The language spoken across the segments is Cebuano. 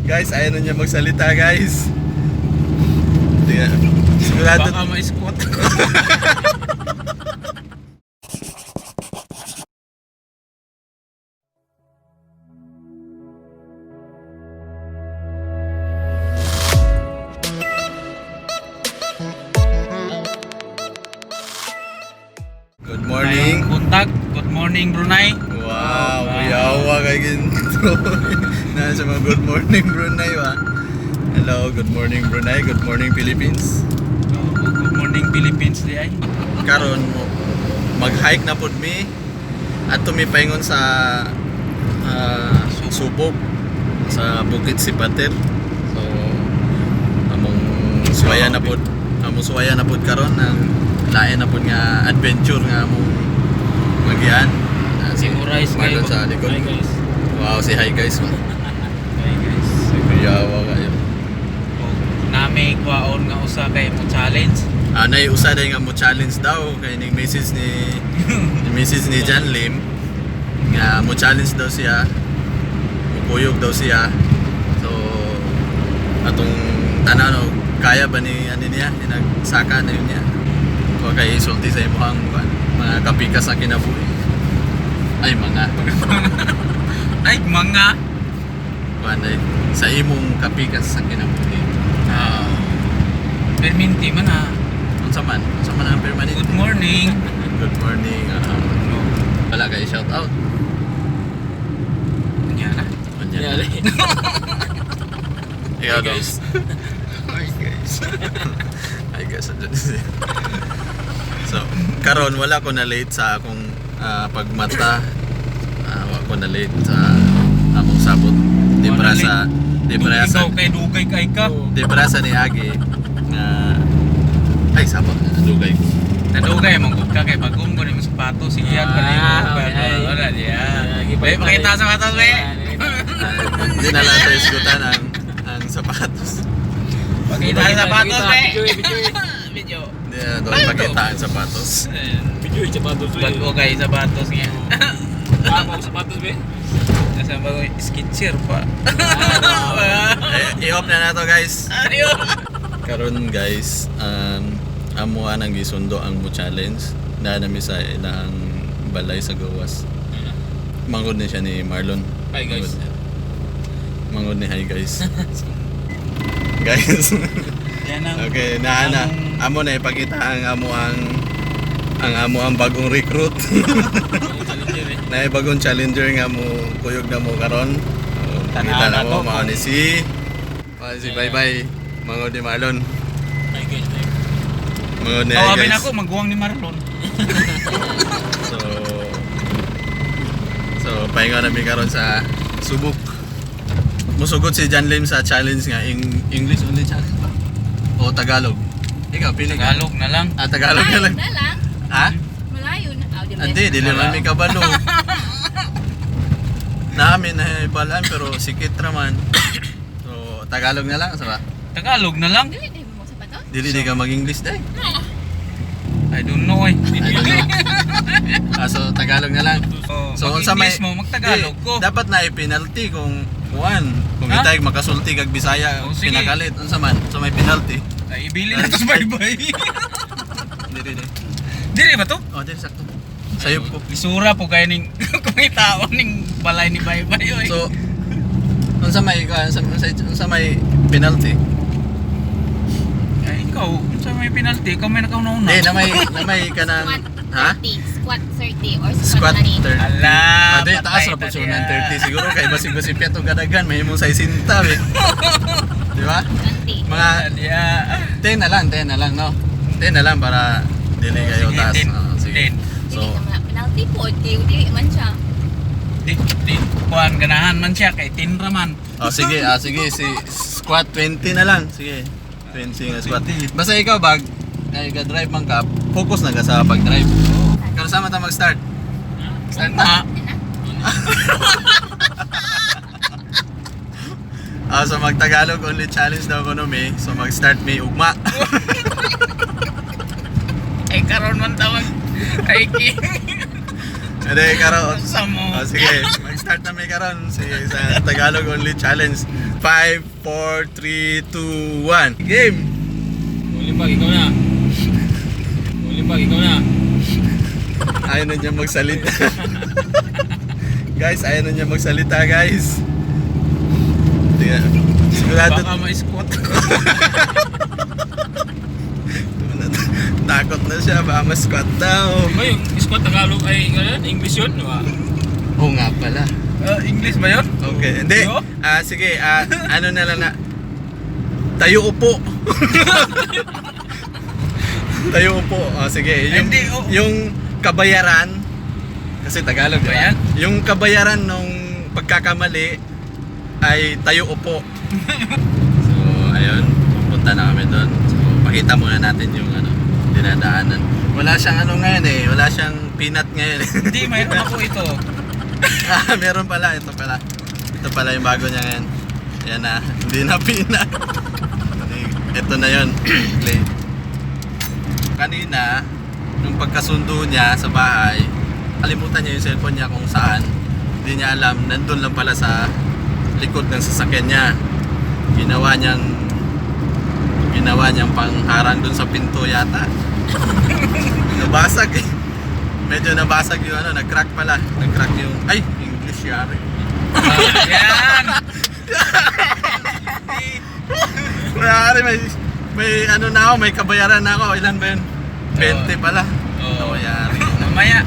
Guys, ayaw na niya magsalita, guys. Sige, sigurado. Baka ma-squat ako. Good morning. Contact. Good morning, Brunei. Wow, kuyawa kay ginto. Na sa mga good morning Brunei ba? Hello, good morning Brunei, good morning Philippines. Oh, good morning, Philippines di ay. Karon mo mag-hike na pud mi at tumipaingon sa Subok sa Bukit Sipater. So among suwaya na pud, among suwaya na pud karon ang lain na pud nga adventure nga among magian. Si Morais Marlon sa likod. Hi guys. Wow, si hi guys. Hi guys. Kuyawa kayo. Oh, nami kwaon nga usa kay mo challenge. Anay usa day nga mo challenge daw kay ning message ni ni message ni John Lim nga mo challenge daw siya. Mukuyog daw siya. So atong tanan no, kaya ba ni ano niya nagsaka na yun niya. Wa kay isulti sa imong kuan, mga kapikas sa kinabuhi. Ay mga Ay, mga kuan ay sa imong kapikas sa kinabuhi. ah perminti man ah. Unsa man? Unsa man ang permanent? Good morning. Good morning. Wala kay shout out. Unya na. Unya na. Ikaw guys. Hi guys. Hi guys. Andyan siya. So, karon wala ko na late sa akong pagmata. Wala ko na late sa akong sabot. Di Wala para sa di para sa Ikaw kay dugay kay ka. di para sa ni Agi na ay sabot na dugay ko. Nadugay mo gud ka kay bagong ko nimo sapatos sige yan pa nimo. Ah, okay. Wala diya. Ah, Be, pakita sa sapatos be. Hindi na lang tayo isgutan ang sapatos. Pakita sa sapatos be. Video, video. Video. Hindi na ito ipakita ang sapatos. Video, sapatos. Bago kay sapatos niya. Ah, bago sapatos be. Nasa bago sketcher pa. Eh, i-off na na to guys. Ayo. Karon guys, amo ang gisundo ang mo challenge na nami sa ilang balay sa gawas. Mangod ni siya ni Marlon. Hi, guys. Mangod niya. Mangod ni hi guys. Guys. Yan ang Okay, na na. Amo na ipakita ang amo ang bagong recruit. Challenger eh. Na bagong challenger nga mo kuyog na mo karon. So, Tanaw Kita na na mo to. mao ni si bye bye. Mangod ni Marlon. Hi guys. Mangod ni hi Tawagin guys. ako maguwang ni Marlon. So pahinga na mi karon sa Subok. Musugot si John Lim sa challenge nga English only challenge ba? O Tagalog? Ikaw pili ka. Tagalog na lang. Ah, Tagalog na lang. Malayo na lang. Ha? Malayo na. Oh, di ba? Hindi, dili man mi kabalo. Namin na ibalaan pero sikit ra man. So Tagalog na lang sa ba? Tagalog na lang. Dili, di mo sapatos? Dili di ka mag-English day. I don't know eh. I don't know. Ah, so Tagalog na lang. Oh, So unsa may mag-English mo, magtagalog Di, ko. Dapat na i-penalty kung kuan, kung Ha? itay makasulti kag Bisaya, Oh, sige. pinakalit unsa man. So may penalty. Ay, ibili na to sa bye-bye. Dili dili. Dili ba to? Oh, dili sakto. Sayop ko. Lisura po kayo ning kumitaon ning balay ni bye-bye oy. So unsa may kuan, unsa may penalty? Ay, ikaw, unsa may penalty? Ikaw may nakauna-una. Di na may kanang Squat ha? 30. Squat 30 or Squat squat 20. 30. Ala, Ah, di, taas patay ra po ta siya diya. ng 30 siguro kay basig basig piyato gadagan may imong 60 be. Di ba? 20. Mga Diya. 10 na lang, 10 na lang no. 10 na lang para dili kayo Sige, taas. 10. Ah, sige. 10. So, Dili na penalty po. Di, dili man siya. Di, di, kuan ganahan man siya kay tinra man. Oh, sige, sige, si squat 20 na lang. Sige. 20 nga squat. Basta ikaw bag ay ga-drive man ka, focus na ka sa pag-drive. Karon sama ta mag-start. Start na. Na. Ah, so mag-Tagalog only challenge daw kuno mi. So mag-start mi ugma. Ay karon man tawag hiking. Ade karon. Sa mo. Oh, sige, mag-start na mi karon sige sa Tagalog only challenge. 5, 4, 3, 2, 1. Game! Uli pag ikaw na. Uli pag ikaw na. Ayaw na niya magsalita. Guys, ayaw na niya magsalita, guys. Tingnan. Sigurado, Baka ma-squat. takot na siya. Baka ma-squat daw. Ba yung squat Tagalog ay ano yun? English yun, di ba? Oo nga pala. English ba yun? Okay. Hindi. No? Ah, sige. Ano na lang na. Tayo upo. Tayo upo. Sige. Yung, Hindi, oh. yung kabayaran. Kasi Tagalog, di ba? Ayan. Yung kabayaran nung pagkakamali ay tayo upo. So, ayun. Pupunta na kami doon. So, pakita muna natin yung ano, dinadaanan. Wala siyang ano ngayon eh. Wala siyang peanut ngayon eh. Hindi, mayroon ako ito. Ah, meron pala. Ito pala. Ito pala yung bago niya ngayon. Ayan na. Hindi na pina. Ito na yun. Clay. Kanina, nung pagkasundo niya sa bahay, kalimutan niya yung cellphone niya kung saan. Hindi niya alam. Nandun lang pala sa likod ng sasakyan niya. Ginawa niyang pangharang dun sa pinto yata. Nabasag eh. Medyo nabasag yung ano, nag-crack pala. Nag-crack yung, ay, English yari. Yan! Yari, may ano na ako, may kabayaran na ako. Ilan ba yun? 20 pala. Oo. Oo, yari. Mamaya.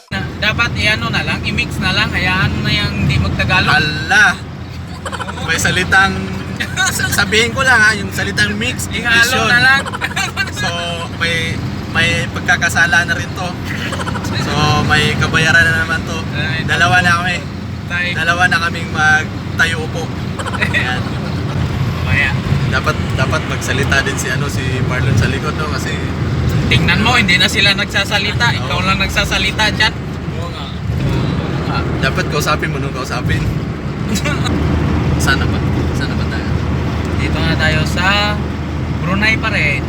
Na, dapat i-ano na lang, i-mix na lang, hayaan mo na yung hindi magtagalog. Ala! May salitang, sabihin ko lang ha, yung salitang mix, English Ihalo yun. na lang. So, may pagkakasala na rin to. So, may kabayaran na naman to. Ay, Dalawa na kami. Tayo. Dalawa na kaming magtayo upo. Ayan. Mamaya. Dapat dapat magsalita din si ano si Marlon sa likod, no, kasi Tingnan mo, hindi na sila nagsasalita. Ikaw lang nagsasalita dyan. Oo nga. Dapat kausapin mo nung kausapin. Sana ba? Sana ba tayo? Dito na tayo sa Brunei pa rin.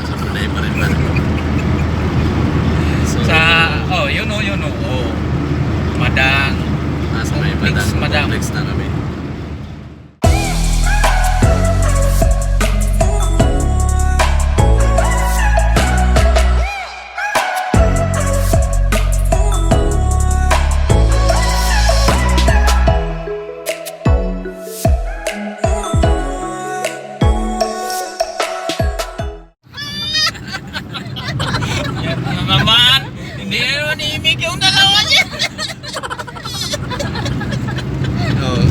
Sa Brunei pa rin ba? So, Sa, oh, yun oh, yun oh. Oh. Madang. Nasa may Complex, Madang Madam. Complex na kami. Yan na naman. Hindi na naman iimik yung dalawa niya. Oh.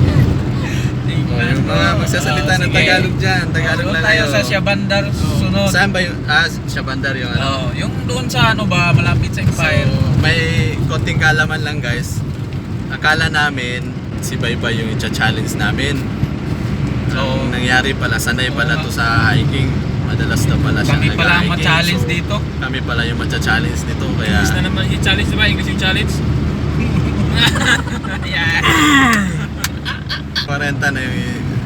Oh, yung mga magsasalita ng Sige. Tagalog dyan, Tagalog Doon lang tayo kayo. sa Shabandar susunod. Saan ba yung, Shabandar yung ano? Oh, yung doon sa ano ba, malapit sa So, Empire. may konting kalaman lang, guys. Akala namin si Baybay yung i-challenge namin. So, Oo. ang nangyari pala, sanay pala to sa hiking. Madalas na pala siya Kami pala ang nag-hiking. ma-challenge So, dito. Kami pala yung ma-challenge dito. Kaya, English na naman yung challenge, di ba? English yung challenge. Yan. 40 na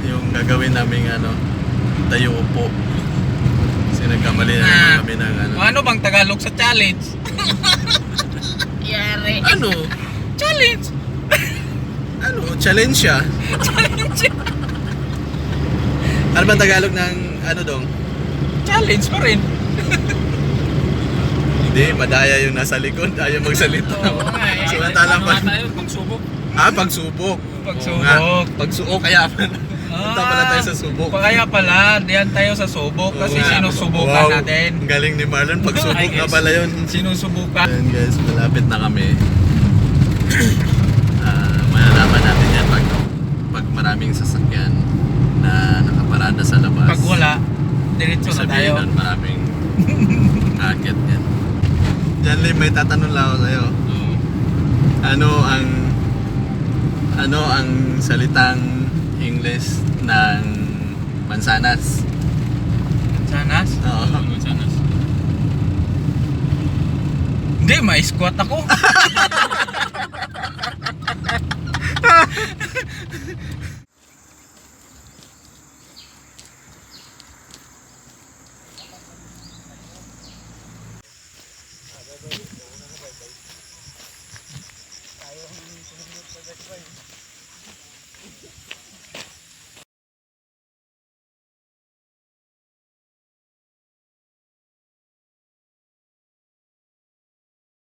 yung gagawin namin ano, tayo upo. Kasi nagkamali na naman kami ng ano. Ano bang Tagalog sa challenge? Yari. Ano? Challenge! Ano? Challenge siya. Challenge! Ano ba Tagalog ng ano dong? Challenge pa rin. Hindi, madaya yung nasa likod. Ayaw magsalita. Oo nga eh. Samantalang Ano pa. nga tayo? Pagsubok. Ah, pagsubok. Pagsubok. Oo nga. Pagsuok kaya pala. Punta pala tayo sa subok. Kaya pala, diyan tayo sa subok kasi Oo nga. sinusubukan Wow, natin. Ang galing ni Marlon. Pagsubok Ay, na guys. pala yun. Sinusubukan. Ayan guys, malapit na kami. Malalaman natin yan pag maraming sasakyan na nakaparada sa labas. Pag wala, diretso na Sabihin tayo. nun, maraming akit yan. Janly, may tatanong lang ako sa'yo. Oo. Ano ang salitang English ng mansanas? Sanas? Oo. Ano, sanas? Hindi, ma-squat ako.